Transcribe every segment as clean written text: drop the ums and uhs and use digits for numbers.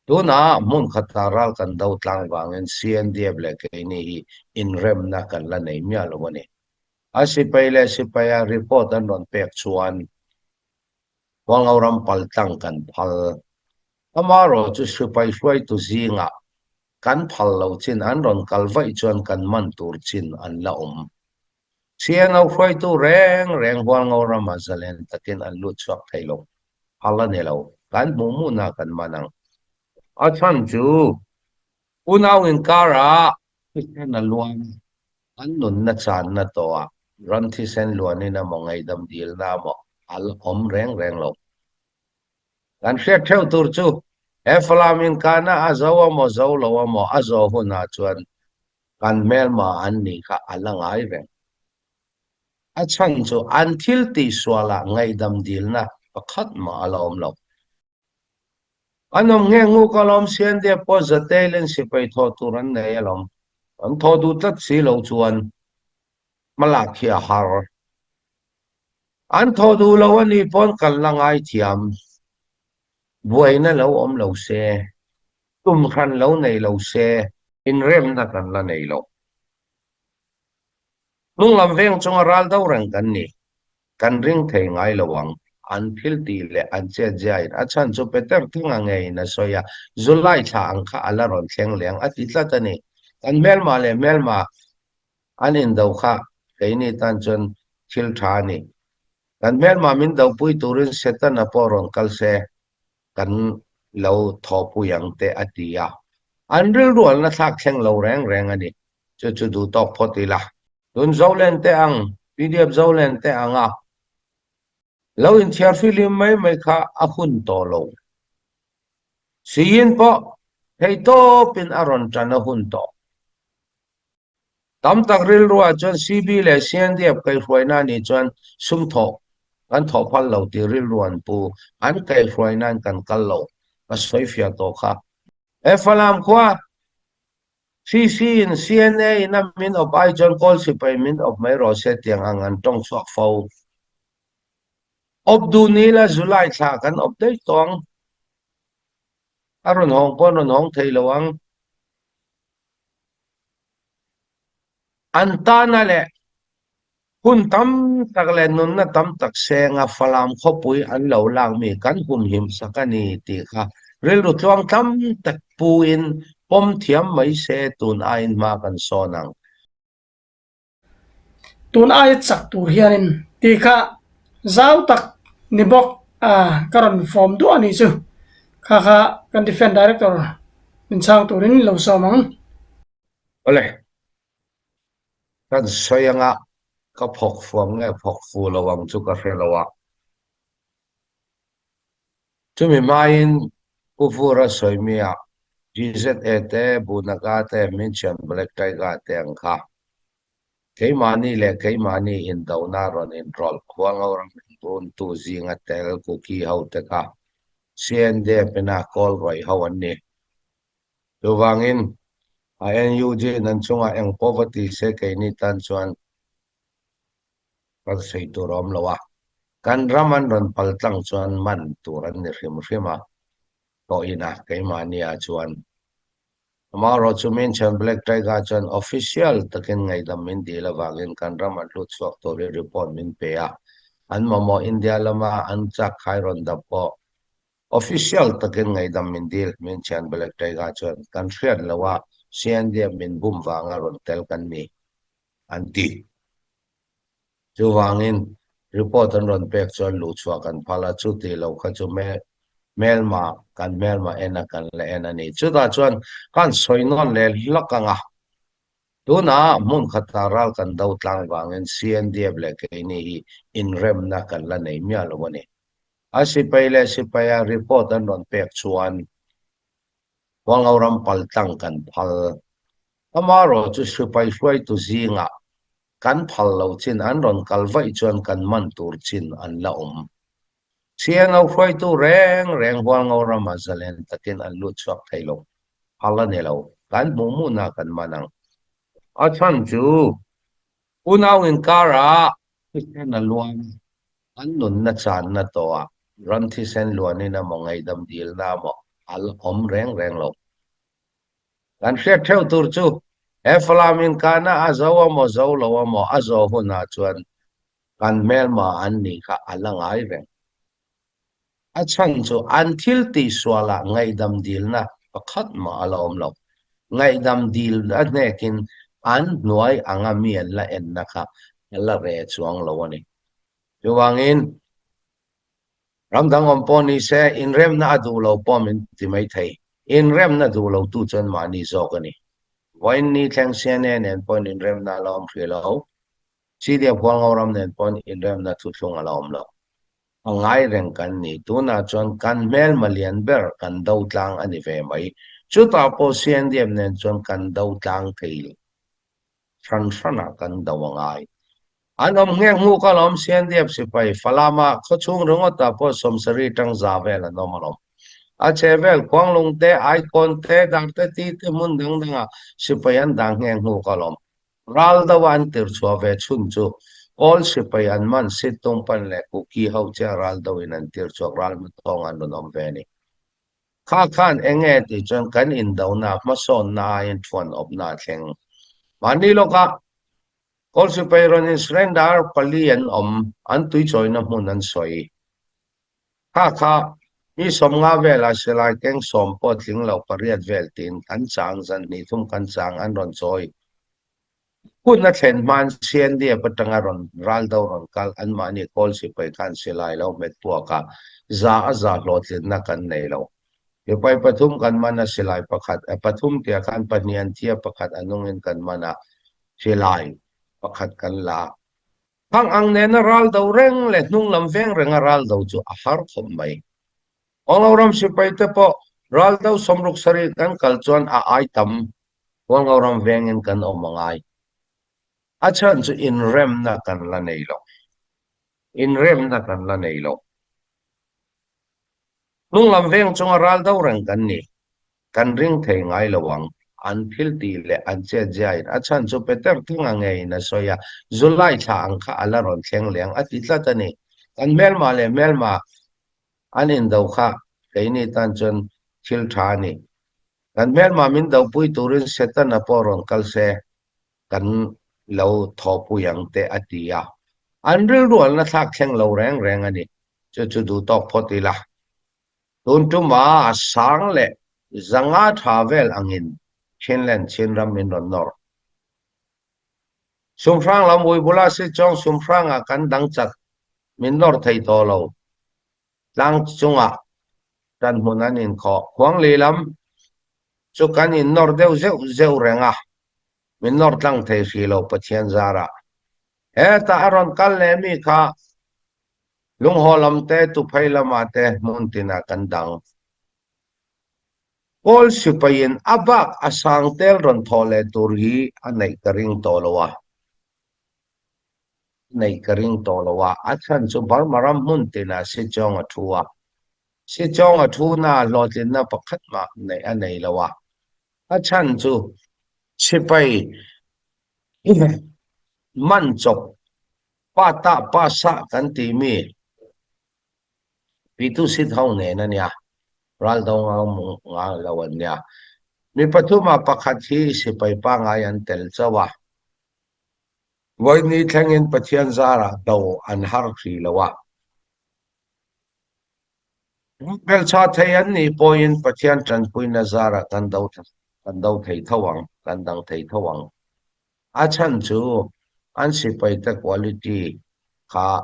Tunah hmun khatah ral kan do tlang vangin CNDF leh keini hi inremna kan la nei miah lo a ni. A sipai leh sipaia report an rawn pek chuan Hualngo ram paltlang kan phal. Amaherawhchu sipai hruaitu zingah kan phal lo chin an rawn kal vaih chuan kan man tur chin an la awm. CNO hruaitu reng reng Hualngo ramah zalen takin an lut chhuak thei lo. Phal a ni lo. Kan hmuh hmuhna kan man ang. A chhan chu unau inkarah thisen a luan a, an nunna channa tawhah ram thisen luanin emaw ngaihdam dilna emaw a la awm reng reng lo. Kan hriat theuh tur chu he Falam inkahna a zo emaw zo lo emaw a zawh hunah chuan kan hmelma an nih kha a la ngai reng. A chhan chu an thil tihsualah ngaihdam dilna pakhat mah a la awm lo. An awm nge nguk alawm CNDF pawh Zatailin sipai thawh tur an nei alawm. An thawh duh tlat si lo chuan hmalak hi a har. An thawh duh lo a nih pawn kan la ngaithiam. Buaina lo awm lo se. Tum hran lo nei lo se. Inremna kan la nei lo. Hnung lam veng chunga ral do reng kan ni. Kan ring thei ngai lo ang. An thil tih leh an chet ziain a chhan chu Peter Thanga ngeiin a sawi a, July thla ang kha a la rawn thleng leng a ti tlat a ni. Kan hmelma leh hmelma an indo kha keini tan chuan thil tha a ni. Kan hmelma min dopui turin Setana pawh rawn kal se. kan lo thawhpui ang te a ti a, an rilrualna thlak thleng lo reng reng a ni. Chu chu duh tawk phawt ila. Tun Zolen te ang, pdf Zolen te ang a lo inthiar fihlim mai mai kha a hun tawh lo. Siin pawh theihtawpin a rawn tan a hun tawh. Tam tak rilruah chuan CB leh CNDF kaihhruaina nih chuan sum thawh kan thawh phal lo tih rilru an pu. An kaihhruainain kan kal lo. Ka sawifiah tawh kha. He Falam khua CC in CNA in a min awp ai chuan Kawl sipai min awp mai rawh se tiang ang an tawng chhuak fo. Awp duh ni ila July thla kan awp daih tawh ang. A rawn hawng pawh an rawn hawng thei lo ang. An tana leh hun tam tak leh nunna tam tak senga Falam khawpui an lo lak mi kan humhim sak a ni tih kha rilru tluang tam tak puin pawm thiam mai se tun aiin hma kan sawn ang. Tun aia chak tur hianin tih kha zau tak ni bawk a ka rawn form duah a nih chu kha kha kan defence director min chhang turin lo sawm ang. Awle, kan sawi anga ka phawk fuam nge phawk fu lo ang chu ka hre lo a. Chumi hmain Pu Vura sawi mi ah GZA te, Bunaga te, Minchian Black Tiger te ang kha keimahni leh keimahni indona rawn inrawlh Khualngo ram inruntu zinga tel Kuki ho te kha CNDF ina kawl rawih ho an ni. Chuvangin a NUG in an chungah eng pawh va ti se keini tan chuan Kan sawi tur a awm lo a, kan ram an rawn pal tlang chuan man tur an ni hrim hrim a, tawh ina keimahni ah chuan. Amaherawh chu Minchhan Black Tiger chuan official takin ngaihdam min dil avangin kan ram an hlut chhuak tur hi report min pe a, an mamawh India lama an chak khai rawn dap pawh official takin ngaihdam min dil Minchhan Black Tiger chuan kan hriat lo a, CNDF min bum vanga rawn tel kan ni an ti. Chuvangin, report an rawn pek chuan luhchhuah kan phal a, chuti lo kha chu hmelma, kan hmelma en a kan la en a ni. Chutah chuan kan sawi nawn leh hlak ang a, tunah hmun khatah ral kan do tlang vangin CNDF leh keini hi inremna kan la nei miah lo a ni. A sipai leh sipaia report an rawn pek chuan Hualngo ram paltlang kan phal. Amaherawhchu sipai hruaitu zingah kan phal lo chin an rawn kal vaih chuan kan man tur chin an la awm. CNO hruaitu reng reng Hualngo ramah zalen takin an lut chhuak thei lo. Phal a ni lo. Kan hmuh hmuhna kan man ang. A chhan chu unau inkarah thisen a luan a, an nunna channa tawhah ram thisen luanin emaw ngaihdam dilna emaw. a la awm reng reng lo. Kan hriat theuh tur chu he Falam inkahna a zo amaw zo lo amaw a zawh hunah chuan kan hmelma an nih kha a la ngai reng. A chhan chu an thil tihsualah ngaihdam dilna pakhat mah a la awm lo. Ngaihdam dil a hnekin an hnuai anga mi an la enna kha a la re chuang lo a ni. Chuvangin ram dang awm pawh ni se inremna a duh lo pawh min ti mai thei. Inremna duh lo tu chuan mahni zawk a ni. Vawiin ni thleng CNA nen pawhin inremna a la awm hrih lo. CDF Hualngo ram nen pawhin inremna thuthlung a la awm lo. A ngai reng kan ni. Tunah chuan kan hmelma lian ber kan do tlang a ni ve mai. Chutah pawh CNDF nen chuan kan do tlang thei lo. Hran hranah kan do a ngai. An awm nghek hmuk alawm CNDF sipai Falama khawchhung ringawtah pawh sawmsarih tang za vel an awm alawm. A chhe vel Khuanglung te, Aikawn te, Darte ti te hmun dang dangah sipai an dah nghek hmuk alawm. Ral deuha an tirchhuah ve chhun chu Kawl sipai an man Sittung pan leh Kuki ho chiah ral deuhin an tirchhuak ral hmatawng an rawn awm ve a ni. Kha khan eng nge tih chuan kan indona hmasawnna aiin thuan awpna a thleng. Mahni lawkah Kawl sipai rawn in surrender pali an awm, an tuichawina hmun an sawi. Kha kha mi sawmnga velah silai keng sawm pawh tling lo pariat vel tiin kan chang zan hnih thum kan chang an rawn chawi. Hun a thlen hmain CNDF atanga rawn ral do rawn kal anmahni kawl sipai khan silai lo hmet puak a, za a za hlawhtlinna kan nei lo. Sipai pathum kan man a silai pakhat pathum tiah khan pahnih an thi a pakhat a nungin kan man a silai pakhat kan la. Hang ang nena ral do reng leh hnung lam veng renga ral do chu a har khawp mai. Hualngoram sipai te pawh ral do sawmruk sarih kan kal chuan a ai tam Hualngoram vengin kan awm a ngai. A chhan chu inremna kan la nei lo. Inremna kan la nei lo. Hnung lam veng chunga ral do reng kan ni. Kan ring thei ngai lo ang. An thil tih leh an chet ziain a chhan chu Peter Thanga ngeiin a sawi a, July thla ang kha a la rawn thleng leng a ti tlat a ni. Kan hmelma leh hmelma an indo kha keini tan chuan thil tha a ni. Kan hmelma min dopui turin Setana pawh rawn kal se kan lo thawhpui ang te a ti a. An rilrualna thlak thleng lo reng reng a ni. Chu chu duh tawk phawt ila. Tun tuma a sang leh zanga tha vel angin Chinland Chinram min rawn nawr. Sumhrang lam ui bula si chuang Sumhrangah kan dang chat min nawr thei tawh lo. Tlang chungah tan hmun an inkhawh. Khuangli lam chu kan innawr deuh zeuh zeuh reng a, min nawr tlang thei hrih lo Pathian zarah. Hetah a rawn kal leh mi kha lunghaw lam te, tuphei lamah te hmun tinah kan dang. Kawl sipaiin a bak a sang tel rawn thawh leh tur hi a neih ka ring tawh lo a. Neih ka ring tawh lo a, a chhan chu Burma ram hmun tinah Sichawng a thu a. Sichawng a thu na hlawhtlinna pakhat mah neih a nei lo a. A chhan chu sipai man chawp pa tah pa sah kan tih mi Pitu sit ho nen a nia, ral do ngau ngai lo an nia. Mi pathuma pakhat hi sipai pangai an tel chauh a. Vawini thlengin Pathian zarah do an har hrih lo a. Hmelchha thei an nih pawhin Pathian tanpuina zarah kan do kan do thei tho ang, kan dang thei tho ang. A chhan chu an sipaite quality kha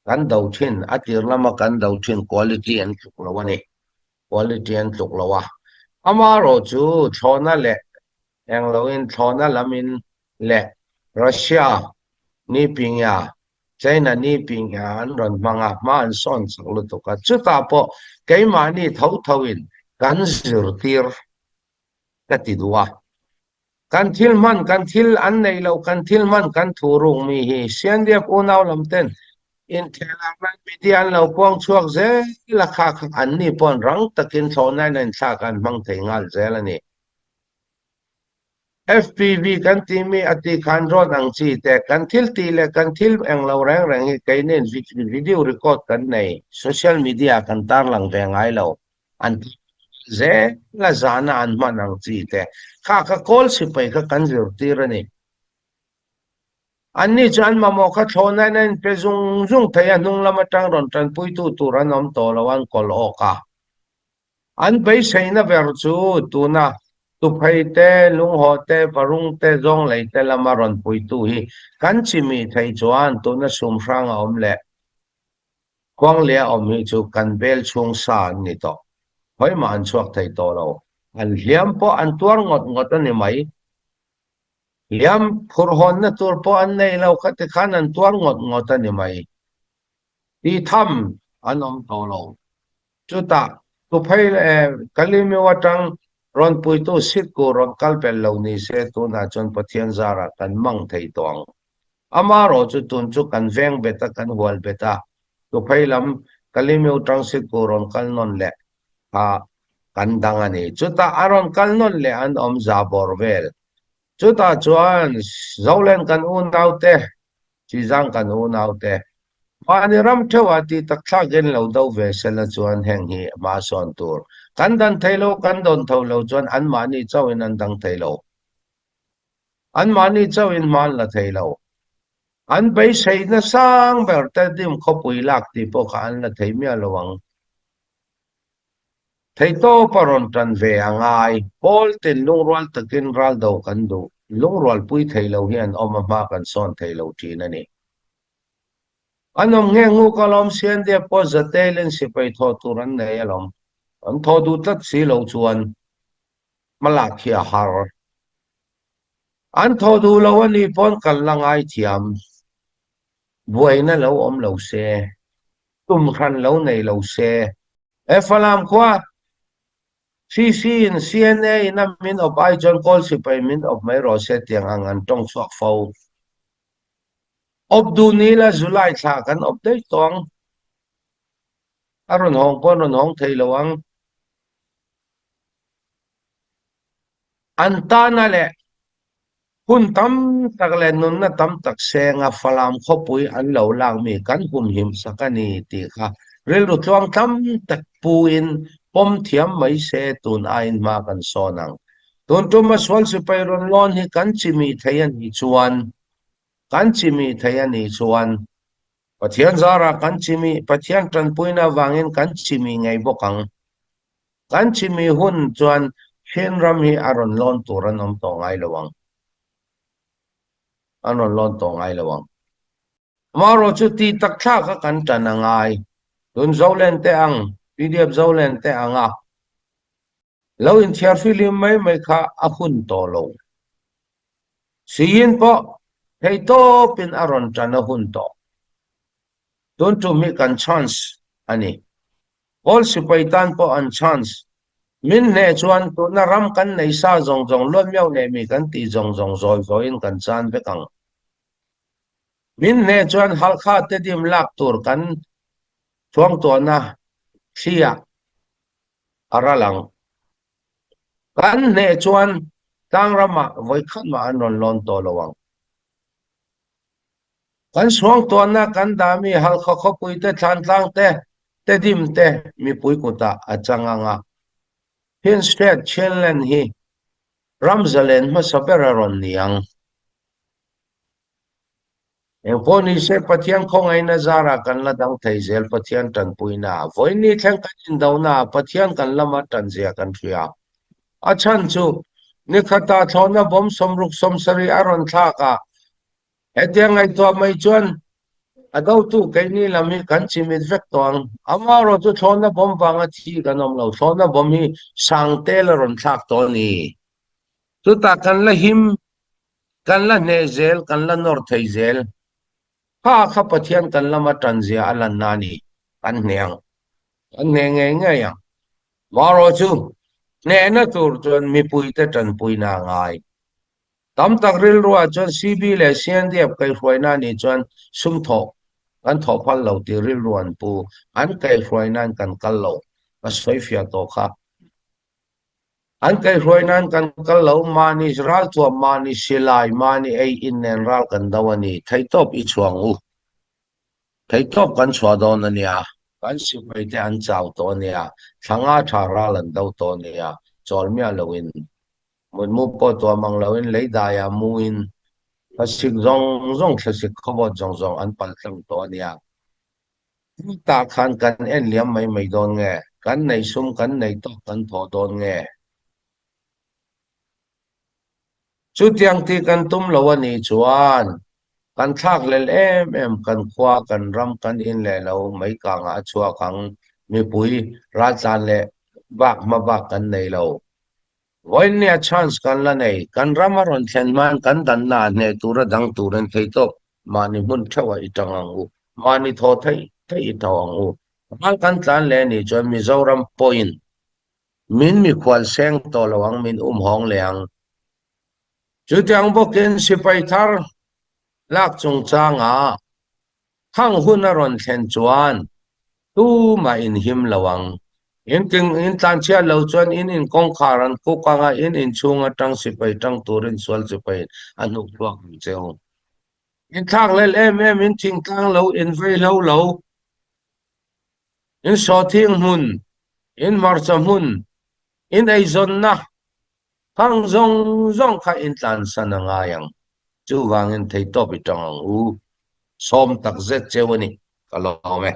kan do thin, a tir lama kan do thin quality an tluk lo a ni. Quality an tluk lo a. Amaherawh chu thlawhna leh eng loin thlawhna lamin leh Russia ni pingya, China ni pingya an rawn hmang a, hma an sawn chak lutuk a. Chutah pawh keimahni tho thoin kan zirtir ka ti duh a. Kan thil hman, kan thil an neih loh, kan thil hman kan thu ruk mi hi Siandiak unau lam ten inthehlarna media an lo puang chhuak zel a, kha kha anni paw'n rang takin thlawhnain a inthlak a an hmang thei nghal zel a ni. FPV kan tih mi a tih khan drone ang chi te, kan thil tih leh kan thil eng lo reng reng hi keinin video record kan nei, social media kan tarlang ve ngai lo an ti. zel a zana an hman ang chi te kha kha kawl sipai kha kan zirtir a ni. Anni chu an mamawh kha thlawhnain a inpe zung zung thei a, hnung lam atang rawn tanpuitu tur an awm tawh lo an kawl awk a. An beiseina ber chu tuna tuphei te, lunghaw te, varung te, zawnglei te lama rawn puitu hi kan chimih theih chuan tuna sumhrang a awm leh Khuanglia awm hi chu kan bel chhung sa an ni tawh. Khawimah an chhuak thei tawh lo. An hliam pawh an tuar ngawt ngawt a ni mai. Hliam phurhawnna tur pawh an nei lo kha tikhan an tuar ngawt ngawt a ni mai. Tih tham an awm tawh lo. Chutah Tuphei leh Kalimiu atang rawn puitu Sikku rawn kal belh lo ni se tunah chuan Pathian zarah kan mang thei tawh ang. Amarawh chu tun chu kan veng bet a, kan hual bet a, Tuphei lam Kalimiu tang Sikku rawn kal nawn leh kha kan dang a ni. Chutah a rawn kal nawn leh an awm za bawr vel. Chutah chuan Zolen kan unaute, Chizang kan unaute, mahni ram theuhah tih tak thlakin lo do ve sela chuan heng hi hma sawn tur. Kan dan thei lo, kan dawn tho lo chuan anmahni chauhin an dang thei lo. Anmahni chauhin hma an la thei lo. An beiseina sang ber te dim khawpui lak tih pawh kha an la thei miah lo ang. Theihtawp a rawn tan ve a ngai. Pawl tin lungrual takin ral do kan duh. Lungrual pui thei lo hian awm a hma kan sawn thei lo thin a ni. An awm nghe nguk alawm CNDF pawh zatelin sipai thawh tur an nei alawm. An thawh duh tlat si lo chuan hmalak hi a har. An thawh duh lo a nih pawn kan la ngaithiam. Buaina lo awm lo se. Tum hran lo nei lo se. He Falam khua CC in CNA in a min awp ai chuan Kawl sipai min awp mai rawh se tiang ang an tawng chhuak fo. Awp duh ni la July thla kan awp daih tawh ang. A rawn hawng pawh an rawn hawng thei lo ang. An tana leh Hun tam tak leh nunna tam tak senga Falam khawpui an lo lak mi kan humhim sak a ni tih kha rilru tluang tam tak puin pawm thiam mai se tun aiin hma kan sawn ang. Tun tuma sual sipai rawn lawn hi kan chimih thei a nih chuan kan chimih thei a nih chuan Pathian zarah kan chimih Pathian tanpuina avangin kan chimih ngei bawk ang. Kan chimi hun chuan Chin ram hi a rawn lawn tur an awm tawh ngai lo ang. An rawn lawn tawh ngai lo ang. Amaherawh chu tih tak thlak a kan tan a ngai. Tun Zolen te ang, pdf Zolen te ang a lo inthiar fihlim mai mai kha a hun tawh lo. Siin pawh theihtawpin a rawn tan a hun tawh. Tun tum hi kan chance a ni. Kawl sipai tan pawh an chance. Min hneh chuan tuna ram kan nei sa zawng zawng luat miau leh mi kan tih zawng zawng zawi zawiin kan chan vek ang. Min hneh chuan Halkha te dim lak tur kan thuangtuahna thliah a ral ang. Kan hneh chuan tlangram ah vawikhat mah an rawn lawn tawh lo ang. Kan suangtuahna kan dahmi Halkha khawpui te, Thlantlang te, Tedim te mipui kutah a chang ang a. Chin State, Chinland hi ram zalen hmasa ber a rawn ni ang. Engpawh ni se Pathian khawngaihna zarah kan la dang thei zel Pathian tanpuina ah. Vawiin thleng kan indohna ah Pathian kan lama tanzia kan hria. A chhan chu nikhatah thlawhna bawm 60 70 a rawn thlak a, Hetiang ngaihtuah mai chuan a dotu keini lam hi kan chimit vek tawh ang. Amaherawh chu thlawhna bawm vanga thi kan awm lo. Thlawhna bawm hi Sangtel a rawn thlak tawh a ni. Chutah kan la him, kan la hneh zel, kan la nawr thei zel. Kha kha Pathian kan lama tanzia a lanna a ni. Kan hneh ang. Kan hneh ngei ngei ang. Amaherawh chu hnehna tur chuan mipuite tanpuina a ngai. Tam tak rilruah chuan CB leh CNDF kaihhruaina nih chuan sum thawh kan thawh phal lo tih rilru an pu. An kaihhruainain kan kal lo. Ka sawi fiah tawh kha. An kaihhruainain kan kal lo, mahni ralthuam, mahni silai, mahni ei in nen ral kan do a ni. Theihtawp i chhuang u. Theihtawp kan chhuah dawn a nia. Kan sipai te an chau tawh a nia, thla nga tha ral an do tawh a nia, chawl miah loin, mutmu pawh tuam ang loin lei daiah muin thlasik zawng zawng thlasik khawvawt zawng zawng an pal tlang tawh a nia. Tah khan kan en liam mai mai dawn nge? Kan neih sum kan nei tawk kan thawh dawn nge? Chutiang tih kan tum lo a nih chuan kan thlakhlelh em em kan khua, kan ram, kan in leh lo mai kangah a chhuak ang. Mipui raltlan leh bak hma bak kan nei lo. Vawiinnia chance kan la nei. Kan ram a rawn thlen hmain kan danna ah hneh tura dang turin theihtawp mahni hmun theuhah i tang ang u. Mahni thaw theih theih i tho ang u. Ral kan tlan leh a nih chuan Mizoram pawhin Min mikhual seng tawh lo ang, min um hawng leh ang. Chutiang bawkin sipai thar lak chungchangah thang hun a rawn thlen chuan tumah in him lo ang. In ting in tlanchhiat lo chuan in in kawngkhar an kuk ang a, in inchhung atang sipai tang turin sual sipai a hnuk chhuak ang che u. In thlakhlelh em em, in thingtlang lo, in vaihlo lo. In sawhthing hmun, in hmarcha hmun, in eizawnna khang zawng zawng kha in tlansan a ngai ang. Chuvangin theihtawp i tang ang u. Sawm tak zet cheu a ni, ka lawm e.